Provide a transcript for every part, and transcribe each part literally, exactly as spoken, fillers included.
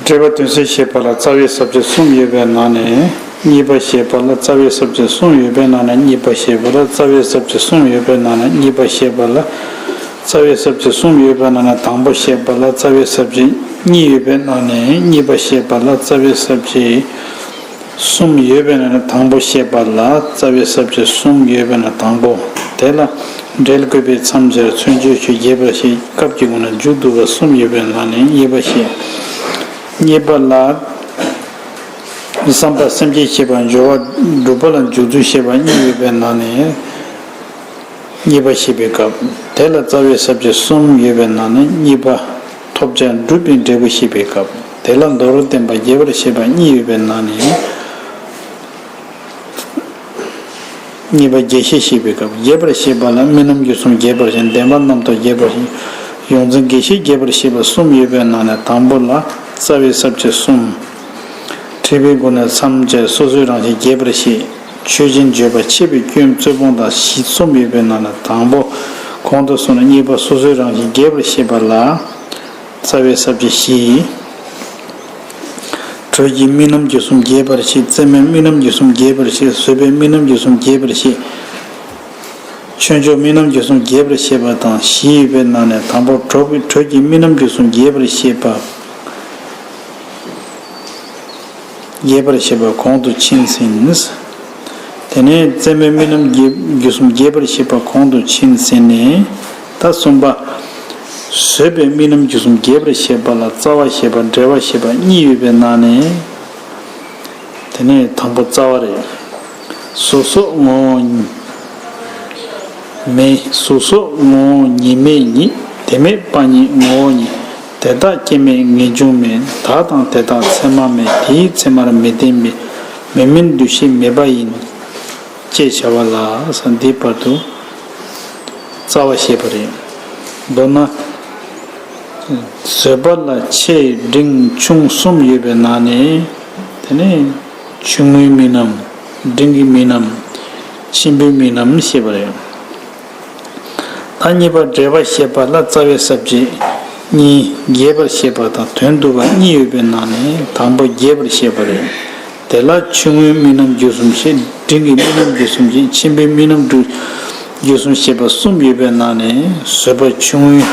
སྤྲོས་པ་དོན་སེལ་བཤད་པ་ལ་རྩ་བའི་ས་བཅད་གསུམ་ཡོད་པའི་ནང་ནས་གཉིས་པ་བཤད་པ་ལ་རྩ་བའི་ས་བཅད་གསུམ་ཡོད་པའི་ནང་ནས་གཉིས་པ་བཤད་པ་ལ་རྩ་བའི་ས་བཅད་གསུམ་ཡོད་པའི་ནང་ནས་གཉིས་པ་བཤད་པ་ལ་རྩ་བའི་ས་བཅད་གསུམ་ཡོད་པའི་ནང་ནས་དང་པོ་བཤད་པ་ལ་རྩ་བའི་ས་བཅད་གཉིས་ཡོད་པའི་ནང་ནས་གཉིས་པ་བཤད་པ་ལ་རྩ་བའི་ས་བཅད་གསུམ་ཡོད་པའི་ནང་ནས་དང་པོ་བཤད་པ་ལ་རྩ་བའི་ས་བཅད་གསུམ་ཡོད་པའི་ནང་དང་པོ། དེ་ལ་འབྲེལ་དགོས་པའི་མཚམས་སྦྱར་མཚོན་བརྗོད་ཆོས་རྒྱས་པར་བཤད་སྐབས་ཀྱི་སྒོ་ནས་མཇུག་བསྡུ་བ་གསུམ་ཡོད་པའི་ནང་ནས་གཉིས་པ་བཤད། གཉིས་པ་ལ་བསམ་པ་སེམས་བསྐྱེད་བཤད་པ་སྦྱོར་བ་སྒྲུབ་པ་ལ་འཇུག་ཚུལ་བཤད་པ་གཉིས་ཡོད་པའི་ནང་ནས་གཉིས་པ་བཤད་པའི་སྐབས། དེ་ལ་རྩ་བའི་ས་བཅད་གསུམ་ཡོད་པའི་ནང་ནས་གཉིས་པ་ཐོབ་བྱ་སྒྲུབ་པའི་འབྲས་བུ་བཤད་པའི་སྐབས། དེ་ལ་མདོར་བསྟན་པ་རྒྱས་པར་བཤད་པ་གཉིས་ཡོད་པའི་ནང་ནས་གཉིས་པ་རྒྱས་བཤད་བཤད་པའི་སྐབས། རྒྱས་པར་བཤད་པ་ལ་རྨི་ལམ་བརྒྱུད་གསུམ་རྒྱས་པར་བཤད། བདེན་པ་རྣམ་རྟོག་རྒྱས་པར་བཤད། ཡོངས་འཛིན་དགེ་བཤེས་རྒྱས་པར་བཤད་པ་གསུམ་ཡོད་པའི་ནང་ནས་དང་པོ་ལ་རྩ་བའི་ས་བཅད་གསུམ། འཁྲིལ་བའི་སྒོ་ནས་མཚམས་སྦྱར་སོ་སོའི་རང་བཞིན་རྒྱས་པར་བཤད། ཆོས་ཅན་བརྗོད་པ་འཆད་པའི་སྐྱོན་རྩོད་སྤོང་དང་བཞི་གསུམ་ཡོད་པའི་ནང་ནས་དང་པོ་གོང་དུ་སོང་ནས་གཉིས་པ་སོ་སོའི་རང་བཞིན་རྒྱས་པར་བཤད་པ་ལ། རྩ་བའི་ས་བཅད་བཞི། དྲོད་ཀྱི་རྨི་ལམ་བརྒྱུད་གསུམ་རྒྱས་པར་བཤད། རྩེད་མོའི་རྨི་ལམ་བརྒྱུད་གསུམ་རྒྱས་པར་བཤད། བཟོད་པའི་རྨི་ལམ་བརྒྱུད་གསུམ་རྒྱས་པར་བཤད། ཆོས་མཆོག་རྨི་ལམ་བརྒྱུད་གསུམ་རྒྱས་པར་བཤད་པ་དང་བཞི་ཡོད་པའི་ནང་ནས་དང་པོ་དྲོད་ཀྱི་དྲོད་ཀྱི་རྨི་ལམ་བརྒྱུད་གསུམ་རྒྱས་པར་བཤད་པ། རྒྱས་པར་བཤད་པ་གོང་དུ་ཕྱིན་ཟིན། དེ་ནས་རྩེད་མོའི་རྨི་ལམ་རྒྱས་བརྒྱུད་གསུམ་རྒྱས་པར་བཤད་པ་གོང་དུ་ཕྱིན་ཟིན་ནས། ད་གསུམ་པ། བཟོད་པའི་རྨི་ལམ་བརྒྱུད་གསུམ་རྒྱས་པར་བཤད་པ་ལ་རྩ་བ་བཤད་པ་འབྲེལ་བ་བཤད་པ་གཉིས་ཡོད་པའི་ནང་ནས། དེ་ནས་དང་པོ་རྩ་བ་རེད། གཟུགས་སོགས་ངོ་བོ་ཉིད་མེད། གཟུགས་སོགས་ངོ་བོ་ཉིད་མེད་ཉིད། དེ་མེད་པ་ཉིད་ངོ་བོ་ཉིད། དེ་དག་སྐྱེ་མེད་ངེས་འབྱུང་མེད། བདག་དང་དེ་དག་མཚན་མ་མེད། དེའི་མཚན་མར་མི་ལྡན་མེད། མེད་མིན་འདུ་ཤེས་མེད་པ་ཡིན། ཅེས་བྱ་བ་ལ་ས་འདི་བར་དུ་རྩ་བ་བཤད་པ་རེད། མདོར་ན། བཟོད་པ་ལ་ཆེ་འབྲིང་ཆུང་གསུམ་ཡོད་པའི་ནང་ནས། དེ་ནས་ཆུང་ངུའི་རྨི་ལམ། འབྲིང་གི་རྨི་ལམ། ཆེན་པོའི་རྨི་ལམ་ཞེས་པ་རེད། ད་གཉིས་པ་འགྲེལ་པ་བཤད་པ་ལ་རྩ་བའི་ས་བཅད་གཉིས། རྒྱས་པར་བཤད་པ་དང་དོན་བསྡུ་བ་གཉིས་ཡོད་པའི་ནང་ནས་དང་པོ་རྒྱས་པར་བཤད་པ་རེད། དེ་ལ་ཆུང་ངུའི་རྨི་ལམ་བརྒྱུད་གསུམ་བཤད། འབྲིང་གི་རྨི་ལམ་བརྒྱུད་གསུམ་བཤད། ཆེན་པོའི་རྨི་ལམ་བརྒྱུད་གསུམ་བཤད་པ་གསུམ་ཡོད་པའི་ནང་ནས་བཟོད་པ་ཆུང་ངུའི་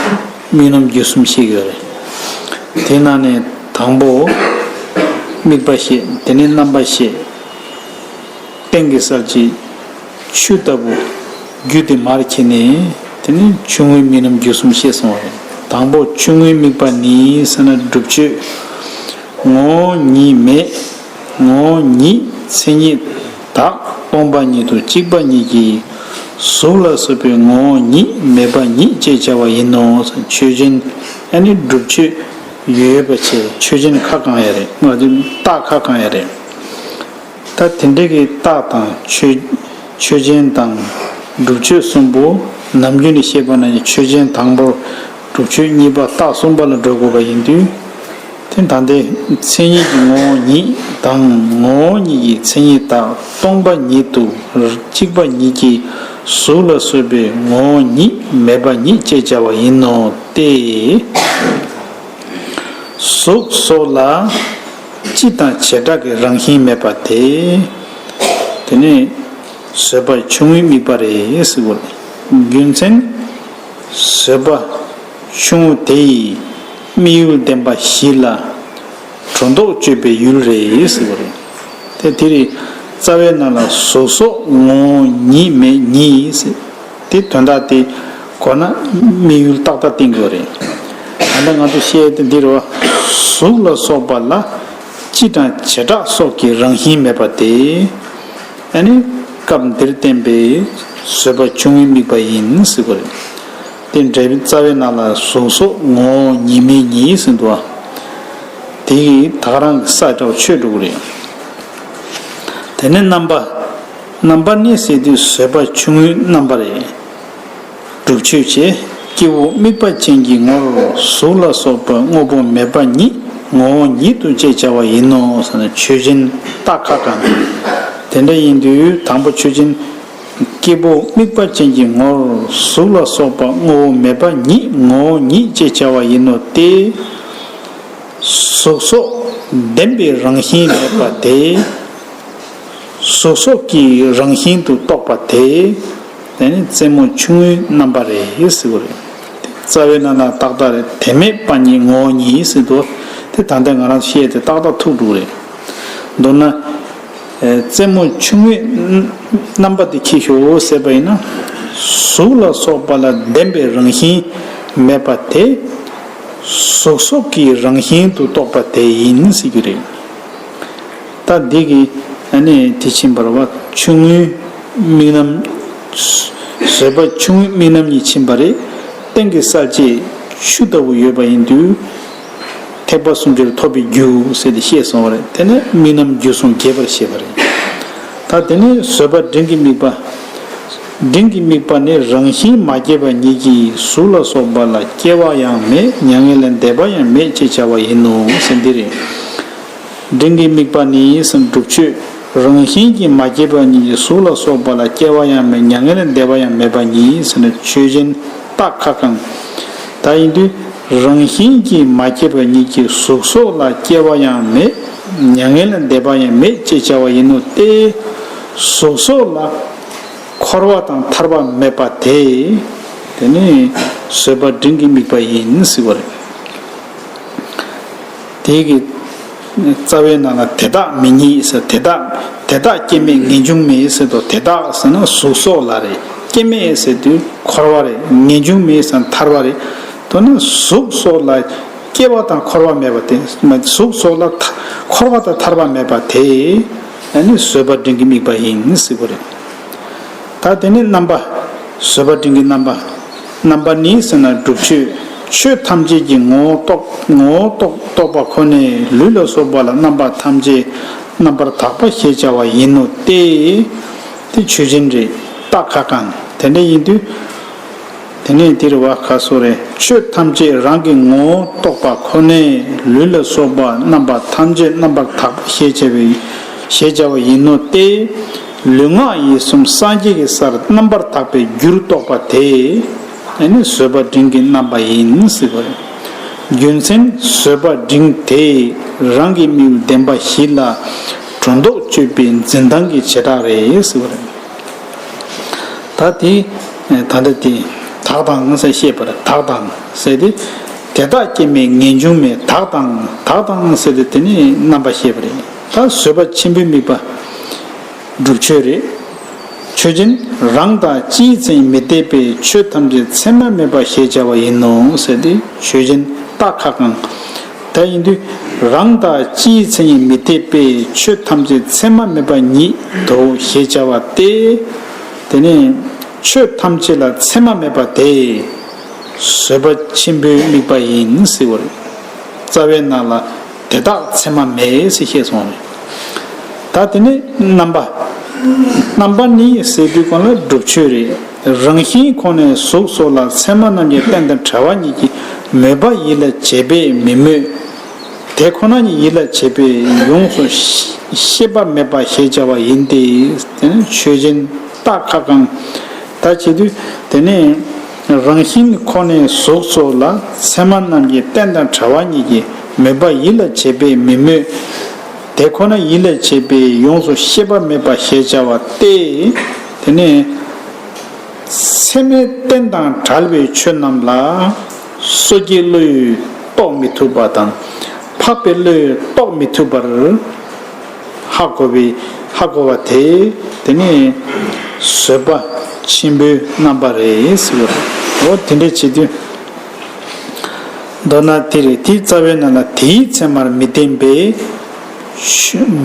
རྨི་ལམ་བརྒྱུད་གསུམ་བཤད་ཡོད་རེད། དེ་ནང་ནས་དང་པོ་དམིགས་པ་བཤད། དེ་ནས་རྣམ་པ་བཤད། སྟེང་གི་གསལ་བྱེད་ཆུ་ལྟ་བུ་རྒྱུད་དེ་མར་ཁྱེར་ནས། དེ་ནས་ཆུང་ངུའི་རྨི་ལམ་བརྒྱུད་གསུམ་བཤད་སོང་བ་རེད། དང་པོ་ཆུང་ངུའི་དམིགས་པ་ནི་ཟེར་ན་སྒྲུབ་མཆོད་ངོ་བོ་ཉིད་མེད། ངོ་བོ་ཉིད་མཚན་ཉིད་དག་སྟོང་པ་ཉིད་དུ་གཅིག་པ་ཉིད་ཀྱིས་གཟུགས་ལ་སོགས་པའི་ངོ་བོ་ཉིད་མེད་པ་ཉིད་ཅེས་བྱ་བ་ཡིན་ནོ། ཆོས་ཅན། ཨ་ནི་སྒྲུབ་མཆོད་ཡོད་པ་བྱས་ཆོས་ཅན་ཁ་བསྐང་ཡ་རེད། ང་ཚོས་རྟགས་ཁ་བསྐང་ཡ་རེད། ད་དེ་འདྲ་གི་རྟགས་དང་ཆོས་ཆོས་ཅན་དང་སྒྲུབ་མཆོད་གསུམ་པོ་ནམ་རྒྱུན་ནས་བཤད་པ་ན་ཆོས་ཅན་དང་པོ་སྒྲུབ་མཆོད་གཉིས་པ་རྟགས་གསུམ་པ་ལ་འགྲོ་དགོས་པ་ཡིན་དུས། དེ་ད་ལྟའི་མཚན་ཉིད་ཀྱི་ངོ་བོ་ཉིད་དང་ངོ་བོ་ཉིད་ཀྱི་མཚན་ཉིད་དག་སྟོང་པ་ཉིད་དུ་གཅིག་པ་ཉིད་ཀྱིས་གཟུགས་ལ་སོགས་པའི་ངོ་བོ་ཉིད་མེད་པ་ཉིད་ཅེས་བྱ་བ་ཡིན་ནོ་སྟེ། གཟུགས་སོགས་ལ་སྤྱི་དང་བྱེ་བྲག་གི་རང་བཞིན་མེད་པ་སྟེ། དེ་ནི་བཟོད་པ་ཆུང་ངུའི་དམིགས་པ་རེད་ཟེར་བ་རེད། རྒྱུ་མཚན། བཟོད་པ་ཆུང་ངུ་དེ་ཡིས་དམིགས་ཡུལ་བདེན་པ་བཞི་ལ་སྒྲོ་འདོགས་གཅོད་པའི་ཡུལ་རེད་ཟེར་བ་རེད། དེ་དེ་རེད། རྩ་བའི་ནང་ལ་གཟུགས་སོགས་ངོ་བོ་ཉིད་མེད་ཉིད་ཟེར། དེ་དོན་དག་དེ་གོ་ན་དམིགས་ཡུལ་ཏག་ཏག་བསྟན་དགོས་རེད། ད་ལྟ་ང་ཚོ་བཤད་དེ་འདི་རེད་བ། གཟུགས་ལ་སོགས་པ་ལ་སྤྱི་དང་བྱེ་བྲག་སོགས་ཀྱི་རང་བཞིན་མེད་པ་སྟེ། ཨ་ནི་སྐབས་འདིར་བསྟན་པའི་བཟོད་པ་ཆུང་ངུའི་དམིགས་པ་ཡིན་ཟེར་དགོས་རེད། དེ་འབྲས་བུའི་རྩ་བའི་ནང་ལ་གཟུགས་སོགས་ངོ་བོ་ཉིད་མེད་ཉིད་ཟེར་འདུག་བ། དེ་ཡིས་ད་ག་རང་གི་ས་འདྲ་བ་ཆོད་འགྲོ་གི་རེད། དེ་ནས་རྣམ་པ། རྣམ་པ་ནི་ཟེར་དུས་བཟོད་པ་ཆུང་ངུའི་རྣམ་པ་རེད། སྒྲུབ་མཆོད་བྱས། སྐྱེ་བོ་དམིགས་པ་ཅན་གྱི་ངོར་གཟུགས་ལ་སོགས་པ་དངོས་པོ་མེད་པ་ཉིད་ངོ་བོ་ཉིད་དུ་ཅེས་བྱ་བ་ཡིན་ནོ་ཟེར་ན་ཆོས་ཅན་རྟགས་ཁ་བསྐང་། དེ་འདྲ་ཡིན་དུས་དང་པོ་ཆོས་ཅན། སྐྱེ་བོ་དམིགས་པ་ཅན་གྱི་ངོར་གཟུགས་ལ་སོགས་པ་དངོས་པོ་མེད་པ་ཉིད་ངོ་བོ་ཉིད་ཅེས་བྱ་བ་ཡིན་ནོ་སྟེ། གཟུགས་སོགས་ བདེན་པའི་རང་བཞིན་མེད་པ་དེ། གཟུགས་སོགས་ཀྱི་རང་བཞིན་དུ་རྟོགས་པ་དེ། དེ་ནི་རྩེ་མོ་ཆུང་ངུའི་རྣམ་པ་རེད་ཟེར་བ་རེད། རྩ་བའི་ནང་ན་ཏག་ཏག་རེད། དེ་མེད་པ་ཉིད་ངོ་བོ་ཉིད་ཟེར་དུས། དེ་ད་ལྟ་ང་རང་བཤད་དེ་ཏག་ཏག་ཐུག་འགྲོ་གི་རེད། མདོར་ན། རྩེ་མོ་ཆུང་ངུའི་རྣམ་པ་དེ་ཁྱེར་ཤོག་ཟེར་བ་ཡིན་ན། གཟུགས་ལ་སོགས་པ་ལ་བདེན་པའི་རང་བཞིན་མེད་པ་དེ། གཟུགས་སོགས་ཀྱི་རང་བཞིན་དུ་རྟོགས་པ་དེ་ཡིན་ཟེར་གྱི་རེད། ད་འདི་གི་ཨ་ནི་དེ་ཕྱིན་པར་བ་ཆུང་ངུའི་དམིགས་རྣམ། བཟོད་པ་ཆུང་ངུའི་དམིགས་རྣམ་གཉིས་ཕྱིན་པ་རེད། སྟེང་གི་གསལ་བྱེད་ཆུ་ལྟ་བུ་ཡོད་པ་ཡིན་དུས། ཐེག་པ་གསུམ་གྱིས་ཐོབ་པའི་རྒྱུ་ཟེར་ཏེ་བཤད་སོང་བ་རེད། དེ་ནས་དམིགས་རྣམ་རྒྱུ་གསུམ་རྒྱས་པར་བཤད་པ་རེད། ད་དེ་ནས་བཟོད་པ་འབྲིང་གི་དམིགས་པ། འབྲིང་གི་དམིགས་པ་ནི་རང་བཞིན་མ་སྐྱེས་པ་ཉིད་ཀྱིས་གཟུགས་ལ་སོགས་པ་ལ་སྐྱེ་བ་ཡང་མེད། མྱ་ངན་ལས་འདས་པ་ཡང་མེད་ཅེས་བྱ་བ་ཡིན་ནོ་ཟེར་འདི་རེད། འབྲིང་གི་དམིགས་པ་ནི་སྒྲུབ་མཆོད། རང་བཞིན་གྱིས་མ་སྐྱེས་པ་ཉིད་ཀྱིས་གཟུགས་ལ་སོགས་པ་ལ་སྐྱེ་བ་ཡང་མེད། མྱ་ངན་ལས་འདས་པ་ཡང་མེད་པ་ཉིད་ཟེར་ན་ཆོས་ཅན། རྟགས་ཁ་བསྐང་། ད་ཡིན་དུས་རང་བཞིན་གྱིས་མ་སྐྱེས་པ་ཉིད་ཀྱིས་གཟུགས་སོགས་ལ་སྐྱེ་བ་ཡང་མེད། མྱ་ངན་ལས་འདས་པ་ཡང་མེད་ཅེས་བྱ་བ་ཡིན་ནོ་སྟེ། གཟུགས་སོགས་ལ་འཁོར་བ་དང་ཐར་པ་མེད་པ་དེ། དེ་ནི་བཟོད་པ་འབྲིང་གི་དམིགས་པ་ཡིན་ཟེར་བ་རེད། དེ་གི་རྩ་བའི་ནང་ལ་དེ་དག་མི་རྙེད་ཟེར། དེ་དག་དེ་དག་སྐྱེ་མེད་ངེས་འབྱུང་མེད་ཟེར་དུས། དེ་དག་ཟེར་ན་གཟུགས་སོགས་ལ་རེད། སྐྱེ་མེད་ཟེར་དུས་འཁོར་བ་རེད། ངེས་འབྱུང་མེད་ཟེར་ན་ཐར་པ་རེད། མདོར་ན་གཟུགས་སོགས་ལ་སྐྱེ་བ་དང་འཁོར་བ་མེད་པ་དེ། གཟུགས་སོགས་ལ་ཐ་འཁོར་བ་དང་ཐར་པ་མེད་པ་དེ། ཨ་ནི་བཟོད་པ་འབྲིང་གི་དམིགས་པ་ཡིན་ཟེར་བ་རེད། ད་དེ་ནི་རྣམ་པ། བཟོད་པ་འབྲིང་གི་རྣམ་པ། རྣམ་པ་ནི་ཟེར་ན་སྒྲུབ་མཆོད། ཆོས་ཐམས་ཅད་ཀྱི་ངོ་བོ་རྟོགས་ངོ་བོ་རྟོགས་རྟོགས་པ་ཁོ་ནས་ལུས་ལ་སོགས་པ་ལ་རྣམ་པ་ཐམས་ཅད་རྣམ་པར་དག་པ་ཞེས་བྱ་བ་ཡིན་ནོ་སྟེ། དེ་ཆོས་ཅན་རེད། རྟགས་ཁ་བསྐང་། དེ་འདྲ་ཡིན་དུས། དེ་ནས་འདིར་བ་ཁ་སོ་རེ། ཆོས་ཐམས་ཅད་རང་གི་ངོ་བོ་རྟོགས་པ་ཁོ་ནས་ལུས་ལ་སོགས་པ་རྣམ་པ་ཐམས་ཅད་རྣམ་པར་དག་པ་ཞེས་བྱ་བའི་ཞེས་བྱ་བ་ཡིན་ནོ་སྟེ། ལུས་ངག་ཡིད་གསུམ་སངས་རྒྱས་ཀྱི་སར་རྣམ་པར་དག་པའི་རྒྱུར་རྟོགས་པ་དེ། ཨ་ནི་བཟོད་པ་འབྲིང་གི་རྣམ་པ་ཡིན་ཟེར་བ་རེད། རྒྱུ་མཚན་བཟོད་པ་འབྲིང་དེས་རང་གི་དམིགས་བདེན་པ་བཞི་ལ་སྒྲོ་འདོགས་གཅོད་པའི་འཛིན་སྟངས་ཀྱི་བྱེ་བྲག་རེད་ཟེར་བ་རེད། ད་དེ། ད་ལྟ་དེ། དག་དང་ཟེར་བཤད་པ་རེད། དག་དང་ཟེར་ཏེ། དེ་དག་སྐྱེ་མེད་ངེས་འབྱུང་མེད། དག་དང་དག་དང་ཟེར་ཏེ་དེ་ནི་རྣམ་པ་བཤད་པ་རེད། ད་བཟོད་པ་ཆེན་པོའི་དམིགས་པ། སྒྲུབ་མཆོད་རེད། ཆོས་ཅན། རང་དང་སྤྱིའི་མཚན་ཉིད་མི་འཐད་པའི་ཆོས་ཐམས་ཅད་མཚན་མ་མེད་པ་ཞེས་བྱ་བ་ཡིན་ནོ་ཟེར་ཏེ་ཆོས་ཅན། རྟགས་ཁ་བསྐང་། དེ་ཡིན་དུས་རང་དང་སྤྱིའི་མཚན་ཉིད་མི་འཐད་པའི་ཆོས་ཐམས་ཅད་མཚན་མ་མེད་པ་ཉིད་དོ་ཞེས་བྱ་བ་སྟེ། དེ་ནི་ཆོས་ཐམས་ཅད་ལ་མཚན་མ་མེད་པ་དེ་བཟོད་པ་ཆེན་པོའི་དམིགས་པ་ཡིན་ཟེར་བ་རེད། རྩ་བའི་ནང་ལ་དེ་དག་མཚན་མ་མེད་ཟེར་བཤད་སོང་བ་རེད། ད་དེ་ནི་རྣམ་པ། རྣམ་པ་ནི་ཟེར་དུས་གང་ལ་སྒྲུབ་མཆོད་རེད། རང་བཞིན་ཁོ་ནས་གཟུགས་སོགས་ལ་མཚན་མ་རྣམས་ཀྱི་རྟེན་དང་བྲལ་བ་ཉིད་ཀྱིས་མོས་པ་ཡིད་ལ་བྱེད་པས་མི་མོས། དེ་ཁོ་ན་ཉིད་ཡིད་ལ་བྱེད་པས་ཡོངས་སུ་ཤེས་པ་མེད་པ་ཞེས་བྱ་བ་ཡིན་ཏེ། དེ་ནི་ཆོས་ཅན། རྟགས་ཁ་བསྐང་། ད་བྱེད་དུས་དེ་ནི་རང་བཞིན་ཁོ་ནས་གཟུགས་སོགས་ལ་མཚན་མ་རྣམས་ཀྱི་རྟེན་དང་བྲལ་བ་ཉིད་ཀྱིས་མོས་པ་ཡིད་ལ་བྱེད་པས་མི་མོས། དེ་ཁོ་ན་ཡིད་ལ་བྱེད་པས་ཡོངས་སུ་ཤེས་པ་མེད་པ་ཞེས་བྱ་བ་སྟེ། དེ་ནི་མཚན་མའི་རྟེན་དང་བྲལ་བའི་ཆོས་རྣམས་ལ་སོ་སྐྱེའི་བློས་རྟོགས་མི་ཐུབ་པ་དང་། འཕགས་པའི་བློས་རྟོགས་མི་ཐུབ་པར་ཧ་གོ་བའི་ཧ་གོ་བ་དེ་དེ་ནི་བཟོད་པ་ཆེན་པོའི་རྣམ་པ་རེད་ཟེར་བ་རེད། འོ་དེ་འདྲ་བྱེད་དུས། མདོར་ན་དེ་རེད། དེའི་རྩ་བའི་ནང་ལ་དེའི་མཚན་མར་མི་བརྟེན་པའི་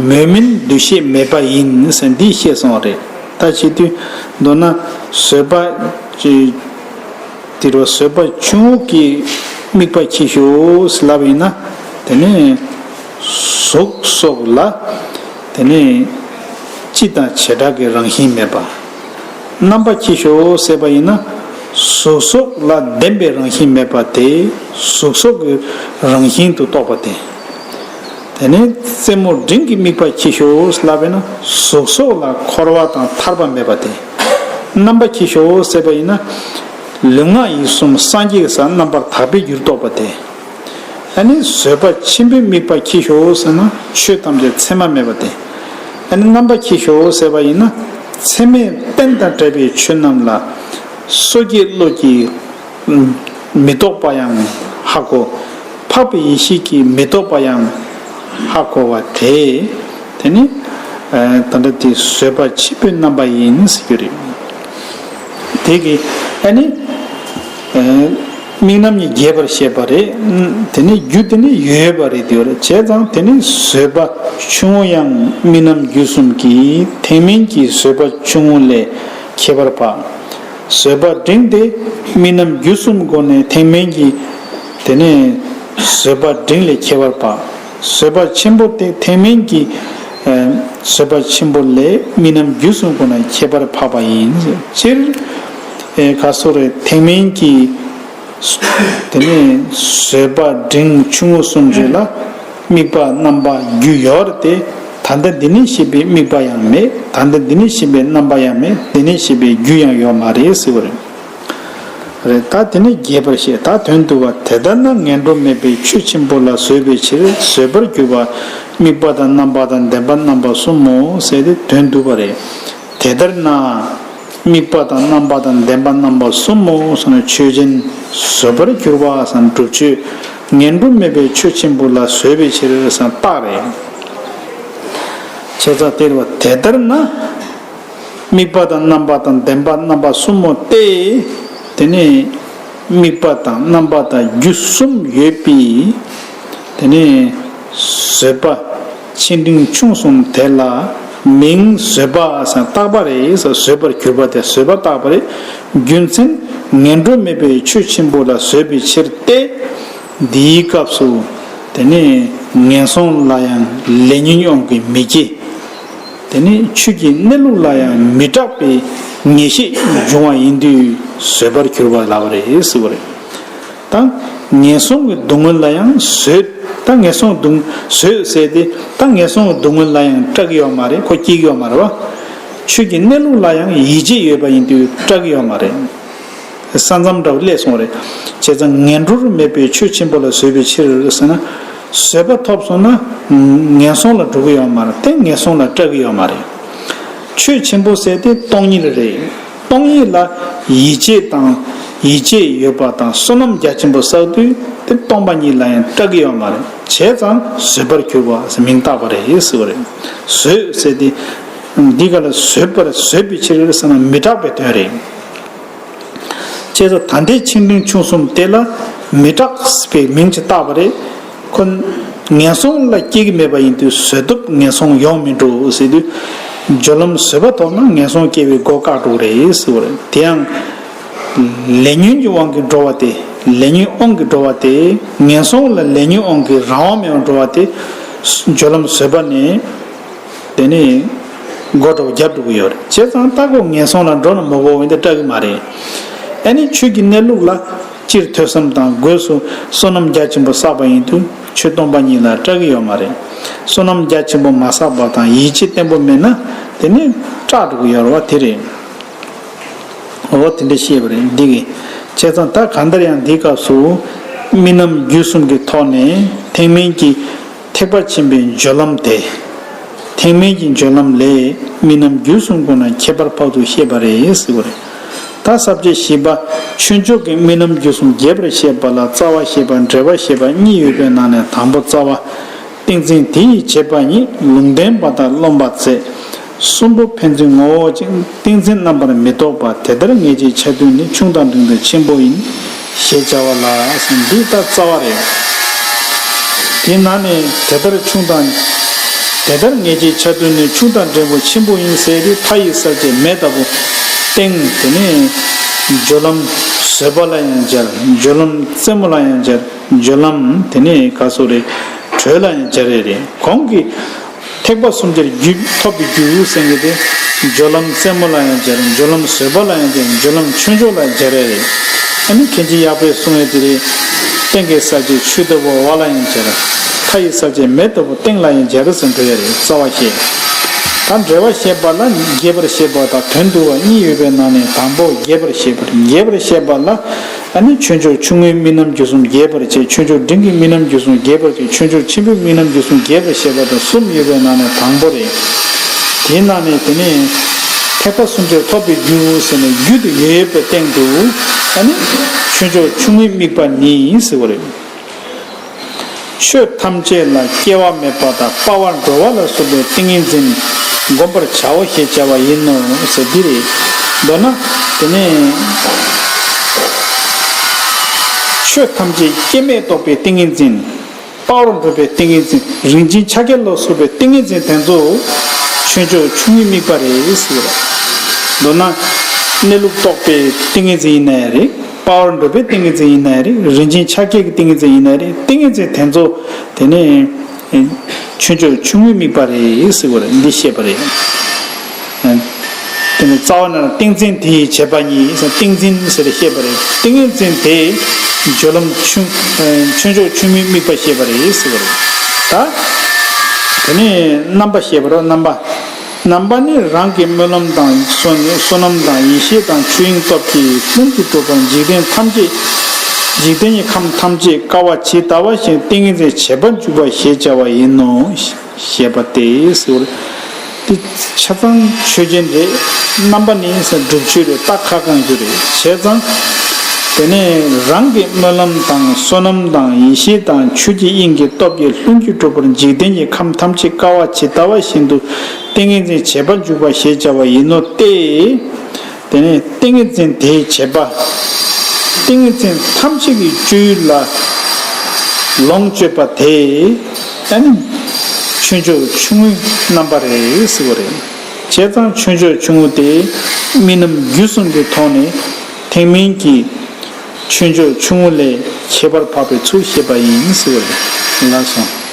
མོས་མིན་འདུ་ཤེས་མེད་པ་ཡིན་ཟེར་འདི་བཤད་སོང་བ་རེད། ད་བྱེད་དུས་མདོར་ན་བཟོད་པ་ཅི། དེ་རུ་བཟོད་པ་ཆུང་ངུ་གི་དམིགས་པ་ཁྱེར་ཤོག་ཟེར་ལབ་ཡིན་ན། དེ་ནི་གཟུགས་སོགས་ལ་དེ་ནི་སྤྱི་དང་བྱེ་བྲག་གི་རང་བཞིན་མེད་པ། རྣམ་པ་ཁྱེར་ཤོག་ཟེར་བ་ཡིན་ན། གཟུགས་སོགས་ལ་བདེན་པའི་རང་བཞིན་མེད་པ་དེ་གཟུགས་སོགས་ཀྱི་རང་བཞིན་དུ་རྟོགས་པ་སྟེ། དེ་ནས་རྩེ་མོ་འབྲིང་གི་དམིགས་པ་ཁྱེར་ཤོག་ལབ་པས་ན་གཟུགས་སོགས་ལ་འཁོར་བ་དང་ཐར་པ་མེད་པ་སྟེ། རྣམ་པ་ཁྱེར་ཤོག་ཟེར་བ་ཡིན་ན། ལུས་ངག་ཡིད་གསུམ་སངས་རྒྱས་ཀྱི་སར་རྣམ་པར་དག་པའི་རྒྱུར་རྟོགས་པ་སྟེ། ད་ནི་བཟོད་པ་ཆེན་པོའི་དམིགས་པ་ཁྱེར་ཤོག་ཟེར་ན། ཆོས་ཐམས་ཅད་མཚན་མ་མེད་པ་སྟེ། ད་ནི་རྣམ་པ་ཁྱེར་ཤོག་ཟེར་བ་ཡིན་ན། མཚན་མའི་རྟེན་དང་བྲལ་བའི་ཆོས་རྣམས་ལ། སོ་སྐྱེའི་བློ་གིས་མི་རྟོགས་པ་ཡང་ཧ་གོ། འཕགས་པའི་ཡེ་ཤེས་ཀྱིས་མི་རྟོགས་པ་ཡང་ཧ་གོ་བ་དེ། དེ་ནི་ད་ལྟ་དེ་བཟོད་པ་ཆེན་པོའི་རྣམ་པ་ཡིན་ཟེར་རྒྱུ་རེད། དེ་གིས་ཨ་ནི། དམིགས་རྣམ་གཉིས་རྒྱས་པར་བཤད་པ་རེད། དེ་ནི་རྒྱུ་དེ་ནི་ཡོད་པ་རེད་དེ་བར་བྱས་ཙང་དེ་ནི་བཟོད་པ་ཆུང་ངུ་ཡང་དམིགས་རྣམ་རྒྱུ་གསུམ་གྱི་ཐེག་དམན་གྱི་བཟོད་པ་ཆུང་ངུ་ལས་ཁྱད་པར་འཕགས། བཟོད་པ་འབྲིང་དེ་དམིགས་རྣམ་རྒྱུ་གསུམ་སྒོ་ནས་ཐེག་དམན་གྱི་དེ་ནི་བཟོད་པ་འབྲིང་ལས་ཁྱད་པར་འཕགས། བཟོད་པ་ཆེན་པོ་དེ་ཐེག་དམན་གྱི་བཟོད་པ་ཆེན་པོ་ལས་དམིགས་རྣམ་རྒྱུ་གསུམ་སྒོ་ནས་ཁྱད་པར་འཕགས་པ་ཡིན། སྤྱིར་ག་སོགས་རེད། ཐེག་དམན་གྱི་དེ་ནས་བཟོད་པ་འབྲིང་ཆུང་ངུ་གསུམ་བརྗོད་ལ་དམིགས་པ་རྣམ་པ་རྒྱུ་ཡོད་རེད་དེ། ད་ལྟ་འདི་ནས་བཤད་པའི་དམིགས་པ་ཡང་མེད། ད་ལྟ་འདི་ནས་བཤད་པའི་རྣམ་པ་ཡང་མེད། འདི་ནས་བཤད་པའི་རྒྱུ་ཡང་ཡོད་མ་རེད་ཟེར་བ་རེད། རེད། ད་དེ་ནས་རྒྱས་པར་བཤད། ད་དོན་བསྡུ་བ། དེ་ལྟར་ན་ངན་འགྲོ་མེད་པའི་ཆོས་ཆེན་པོ་ལ་བཟོད་པའི་ཕྱིར་བཟོད་པར་གྱུར་པ་དམིགས་པ་དང་རྣམ་པ་དང་བདེན་པ་རྣམ་པ་གསུམ་མོ་ཟེར་ཏེ་དོན་བསྡུ་བ་རེད། དེ་ལྟར་ན། དམིགས་པ་དང་རྣམ་པ་དང་བདེན་པ་རྣམ་པ་གསུམ་མོ་ཟེར་ན་ཆོས་ཅན། བཟོད་པར་གྱུར་པ་ཟེར་ན་སྒྲུབ་ཆོས། ངན་འགྲོ་མེད་པའི་ཆོས་ཆེན་པོ་ལ་བཟོད་པའི་ཕྱིར་ཟེར་ན་རྟགས་རེད། བྱས་ཙང་དེ་རེད་བ། དེ་ལྟར་ན། དམིགས་པ་དང་རྣམ་པ་དང་བདེན་པ་རྣམ་པ་གསུམ་མོ་སྟེ། དེ་ནས་དམིགས་པ་དང་རྣམ་པ་དང་རྒྱུ་གསུམ་ཡོད་པའི། དེ་ནས་བཟོད་པ་ཆེ་འབྲིང་ཆུང་གསུམ་དེ་ལ་མིང་བཟོད་པ་ཟེར་བཏགས་པ་རེད། བཟོད་པར་གྱུར་པ་དེ་བཟོད་པ་བཏགས་པ་རེད། རྒྱུ་མཚན་ངན་འགྲོ་མེད་པའི་ཆོས་ཆེན་པོ་ལ་བཟོད་པའི་ཕྱིར་ཏེ། འདིའི་སྐབས་སུ་དེ་ནས་ངན་སོང་ལ་ཡང་ལས་ཉོན་དབང་གིས་མི་སྐྱེ། དེ་ནི་ཆོས་ཀྱི་གནས་ལུགས་ལ་ཡང་མི་སྐྲག་པའི་ངེས་ཤེས་འབྱུང་བ་ཡིན་དུས་བཟོད་པར་གྱུར་པ་ལབ་པ་རེད་ཟེར་བ་རེད། ད་ངན་སོང་གི་སྡུག་བསྔལ་ལ་ཡང་བཟོད། ད་ངན་སོང་སྡུག་བཟོད་ཟེར་ཏེ་ད་ངན་སོང་གི་སྡུག་བསྔལ་ལ་ཡང་སྐྲག་གི་ཡོད་མ་རེད། ཁོ་སྐྱེ་གི་ཡོད་མ་རེད་བ། ཆོས་ཀྱི་གནས་ལུགས་ལ་ཡང་ཡིད་ཆེས་ཡོད་པ་ཡིན་དུས་སྐྲག་གི་ཡོད་མ་རེད། ས་མཚམས་འདྲ་བོ་སླེབས་སོང་བ་རེད། བྱས་ཙང་ངན་འགྲོར་མེད་པའི་ཆོས་ཆེན་པོ་ལ་བཟོད་པའི་ཕྱིར་ཟེར་ན། བཟོད་པ་ཐོབ་སོང་ན་ངན་སོང་ལ་འགྲོ་གི་ཡོད་མ་རེད་དེ། ངན་སོང་ལ་སྐྲག་གི་ཡོད་མ་རེད། ཆོས་ཆེན་པོ་ཟེར་དེ་སྟོང་ཉིད་རེད། སྟོང་ཉིད་ལ་ཡིད་ཆེས་དང་ཡིད་ཆེས་ཡོད་པ་དང་བསོད་ནམས་རྒྱ་ཆེན་པོ་བསགས་དུས་དེ་སྟོང་པ་ཉིད་ལ་ཡང་སྐྲག་གི་ཡོད་མ་རེད། བྱས་ཙང་བཟོད་པར་གྱུར་པ་ཟེར་མིང་བཏགས་པ་རེད་ཟེར་བ་རེད། བཟོད་ཟེར་དེ་འདི་ག་ལ་བཟོད་པར་བཟོད་པའི་ཕྱིར་ཟེར་ན་མི་སྐྲག་པའི་དོན་རེད། བྱས་ཙང་ད་ལྟའི་ཆེ་འབྲིང་ཆུང་གསུམ་དེ་ལ་མི་སྐྲག་པའི་མིང་ཅིག་བཏགས་པ་རེད། ཁོ་ངན་སོང་ལ་སྐྱེ་གི་མེད་པ་ཡིན་དུས་བཟོད་ཐུབ། ངན་སོང་ཡོང་མི་འགྲོ་ཟེར་དུས། སྦྱོར་ལམ་བཟོད་པ་ཐོབ་ན་ངན་སོང་སྐྱེ་བའི་སྒོ་བཀག་འགྲོ་གི་རེད་ཟེར་བ་རེད། དེ་ཡང་ལས་ཉོན་གྱི་དབང་གིས་འགྲོ་བ་དེ། ལས་ཉོན་དབང་གིས་འགྲོ་བ་དེ། ངན་སོང་ལ་ལས་ཉོན་དབང་གིས་རང་དབང་མེད་པར་འགྲོ་བ་དེ། སྦྱོར་ལམ་བཟོད་པ་ནས། དེ་ནས་སྒོ་འགྲོ་བ་རྒྱབ་འགྲོ་གི་ཡོད་རེད། བྱས་ཙང་ད་ཁོ་ངན་སོང་ལ་འགྲོ་ན་མ་དགོས་པ་ཡིན་ཏེ་སྐྲག་གི་མ་རེད། ཨ་ནི་ཆོས་ཀྱི་གནས་ལུགས་ལ་སྤྱིར་ཐོས་བསམ་དང་སྒོས་སུ་བསོད་ནམས་རྒྱ་ཆེན་པོ་བསགས་པ་ཡིན་དུས་ཆོས་སྟོང་པ་ཉིད་ལ་སྐྲག་གི་ཡོད་མ་རེད། བསོད་ནམས་རྒྱ་ཆེན་པོ་མ་བསགས་པ་དང་ཡིད་ཆེས་བརྟན་པོ་མེད་ན་དེ་ནི་སྐྲག་འགྲོ་གི་ཡོད་རེད་བ། དེ་རེད། འོ་དེ་འདྲ་བཤད་པ་རེད། འདི་གི་བྱས་ཙང་ད་གང་ལྟར་ཡང་འདིའི་སྐབས་སུ་དམིགས་རྣམ་རྒྱུ་གསུམ་གྱི་ཐོག་ནས་ཐེག་དམན་གྱི་ཐེག་པ་ཆེན་པོའི་སྦྱོར་ལམ་དེ། ཐེག་དམན་གྱི་སྦྱོར་ལམ་ལས་དམིགས་རྣམ་རྒྱུ་གསུམ་ཀུན་ལ་ཁྱད་པར་འཕགས་ཚུལ་བཤད་པ་རེད་ཟེར་བ་རེད། ད་ས་བཅད་བཞི་པ། ཆོས་མཆོག་གི་དམིགས་རྣམ་རྒྱུ་གསུམ་རྒྱས་པར་བཤད་པ་ལ་རྩ་བ་བཤད་པ་འགྲེལ་པ་བཤད་པ་གཉིས་ཡོད་པའི་ནང་ནས་དང་པོ་རྩ་བ། ཏིང་འཛིན་དེ་ཡིས་བྱེད་པ་ཉིད་ལུང་བསྟན་པ་དང་རློམ་པ་མཛད། གསུམ་པོ་ཕན་ཚུན་ངོ་བོ་ཅན། ཏིང་འཛིན་རྣམ་པར་མི་རྟོག་པ། དེ་ལྟར་ངེས་ཀྱི་ཆ་མཐུན་ནི། ཆུང་དང་འབྲིང་དང་ཆེན་པོ་ཡིན། ཞེས་བྱ་བ་ལ་ཟེར། འདི་ལྟར་རྩ་བ་རེད། དེའི་ནང་ནས་དེ་ལྟར་ཆུང་དང་། དེ་ལྟར་ངེས་ཀྱི་ཆ་མཐུན་ནི། ཆུང་དང་འབྲིང་པོ་ཆེན་པོ་ཡིན་ཟེར་དུས་མཐའ་ཡི་གསལ་བྱེད་མེ་ལྟ་བུ། སྟེང་དེ་ནས་སྦྱོར་ལམ་བཟོད་པ་ལ་ཡང་སྦྱར། སྦྱོར་ལམ་རྩེ་མོ་ལ་ཡང་སྦྱར། སྦྱོར་ལམ་དེ་ནས་ག་སོ་རེད། དྲོད་ལ་ཡང་སྦྱར་ཡ་རེད། གོང་གི་ཐེག་པ་གསུམ་ཆར་རྒྱུད་ཐོབ་པའི་རྒྱུ་ཟེར་མཁན་དེ། སྦྱོར་ལམ་རྩེ་མོ་ལ་ཡང་སྦྱར། སྦྱོར་ལམ་བཟོད་པ་ལ་ཡང་སྦྱར། སྦྱོར་ལམ་ཆོས་མཆོག་ལ་སྦྱར་ཡ་རེད། ཨ་ནི་མཁན་ཆེན་ཡག་པོས་གསུངས་ཡ་དེ་རེད། སྟེང་གི་གསལ་བྱེད་ཆུ་ལྟ་བུ་འོག་ལ་ཡང་སྦྱར། མཐའ་ཡི་གསལ་བྱེད་མེ་ལྟ་བུ་སྟེང་ལ་ཡང་སྦྱར་ཟེར་འགྲོ་ཡ་རེད། རྩ་བ་བཤད། ད་འགྲེལ་པ་བཤད་པ་ལ་རྒྱས་པར་བཤད་པ་དང་དོན་བསྡུ་བ་གཉིས་ཡོད་པའི་ནང་ནས་དང་པོ་རྒྱས་པར་བཤད་པ་རེད། རྒྱས་པར་བཤད་པ་ལ། ཨ་ནི་ཆོས་མཆོག་ཆུང་ངུའི་དམིགས་རྣམ་བརྒྱུད་གསུམ་རྒྱས་པར་བྱེད། ཆོས་མཆོག་འབྲིང་གི་དམིགས་རྣམ་བརྒྱུད་གསུམ་རྒྱས་པར་བྱེད། ཆོས་མཆོག་ཆེན་པོའི་དམིགས་རྣམ་བརྒྱུད་གསུམ་རྒྱས་པར་བྱེད་པ་དང་གསུམ་ཡོད་པའི་ནང་ནས་དང་པོ་རེད། དེའི་ནང་ནས་དེ་ནས་ཐེག་པ་གསུམ་ཆར་ཐོབ་པའི་རྒྱུ་ཟེར་ནས་རྒྱུ་དེ་ཡོད་པའི་སྟེང་དུ་ཨ་ནི་ཆོས་མཆོག་ཆུང་ངུའི་དམིགས་པ་ནི་ཟེར་བ་རེད། ཆོས་ཐམས་ཅད་ལ་སྐྱེ་བ་མེད་པ་དང་དཔའ་བར་འགྲོ་བ་ལ་སོགས་པའི་ཏིང་ངེ་འཛིན་བསྒོམ་པར་བྱའོ་ཞེས་བྱ་བ་ཡིན་ནོ་ཟེར་འདི་རེད། མདོར་ན་དེ་ནས་ཆོས་ཐམས་ཅད་སྐྱེ་མེད་རྟོགས་པའི་ཏིང་ངེ་འཛིན། དཔའ་བར་འགྲོ་བའི་ཏིང་ངེ་འཛིན། རིན་ཆེན་ཕྱག་རྒྱ་ལ་སོགས་པའི་ཏིང་ངེ་འཛིན་དེ་ཚོ་ཆོས་མཆོག་ཆུང་ངུའི་དམིགས་པ་རེད་ཟེར་བ་རེད། མདོར་ན་གནས་ལུགས་རྟོགས་པའི་ཏིང་ངེ་འཛིན་ཡིན་ན་ཡང་རེད། དཔའ་བར་འགྲོ་བའི་ཏིང་ངེ་འཛིན་ཡིན་ན་ཡང་རེད། རིན་ཆེན་ཕྱག་རྒྱའི་ཏིང་ངེ་འཛིན་ཡིན་ན་ཡང་རེད། ཏིང་ངེ་འཛིན་དེ་ཚོ་དེ་ནས་ཆོས་མཆོག་ཆུང་ངུའི་དམིགས་པ་རེད་ཟེར་བ་རེད། འདི་བཤད་པ་རེད། དེ་ནས་རྩ་བ་ན་ཏིང་འཛིན་དེ་ཡི་བྱེད་པ་ཉིད་ཟེར། ཏིང་འཛིན་ཟེར་བཤད་པ་རེད། ཏིང་ངེ་འཛིན་དེ་སྦྱོར་ལམ་ཆུང་ཆོས་མཆོག་ཆུང་ངུའི་དམིགས་པ་བཤད་པ་རེད་ཟེར་བ་རེད། ད་དེ་ནས་རྣམ་པ་བཤད་པ་རེད། རྣམ་པ། རྣམ་པ་ནི་རང་གི་སྨོན་ལམ་དང་བསོད་བསོད་ནམས་དང་ཡེ་ཤེས་དང་ཆོས་དབྱིངས་སྟོབས་ཀྱིས་ལྷུན་གྱིས་གྲུབ་པར་འཇིག་རྟེན་ཐམས་ཅད། འཇིག་རྟེན་གྱི་ཁམས་ཐམས་ཅད་དཀའ་བ་ཇི་ལྟ་བ་བཞིན་ཏིང་ངེ་འཛིན་བྱེད་པར་འཇུག་པ་ཞེས་བྱ་བ་ཡིན་ནོ། ཞེས་པ་སྟེ་ཟེར་བ་རེད། དེ་ཆ་ཚང་ཆོས་ཅན་རེད། རྣམ་པ་ནི་ཟེར་སྒྲུབ་ཆོས་རེད། རྟགས་ཁ་གང་རྒྱུ་རེད། བྱས་ཙང་དེ་ནས་རང་གི་སྨོན་ལམ་དང་བསོད་ནམས་དང་ཡེ་ཤེས་དང་ཆོས་ཀྱི་དབྱིངས་ཀྱི་སྟོབས་ཀྱིས་ལྷུན་གྱིས་གྲུབ་པར་འཇིག་རྟེན་གྱི་ཁམས་ཐམས་ཅད་དཀའ་བ་ཇི་ལྟ་བ་བཞིན་དུ་ཏིང་ངེ་འཛིན་བྱེད་པར་འཇུག་པ་ཞེས་བྱ་བ་ཡིན་ནོ་སྟེ། དེ་ནས་ཏིང་ངེ་འཛིན་དེའི་བྱེད་པ། ཏིང་ངེ་འཛིན་ཐམས་ཅད་ཀྱི་སྤྱོད་ཡུལ་ལ་ལོངས་སྤྱོད་པ་དེ་ཨ་ནི་ཆོས་མཆོག་ཆུང་ངུའི་རྣམ་པ་རེད་ཟེར་བ་རེད། བྱས་ཙང་ཆོས་མཆོག་ཆུང་ངུ་དེ་དམིགས་རྣམ་བརྒྱུད་གསུམ་གྱི་ཐོག་ནས་ཐེག་དམན་གྱི་ཆོས་མཆོག་ཆུང་ངུ་ལས་ཁྱད་པར་འཕགས་པའི་ཚུལ་བཤད་པ་ཡིན་ཟེར་བ་རེད། ལགས་སོ།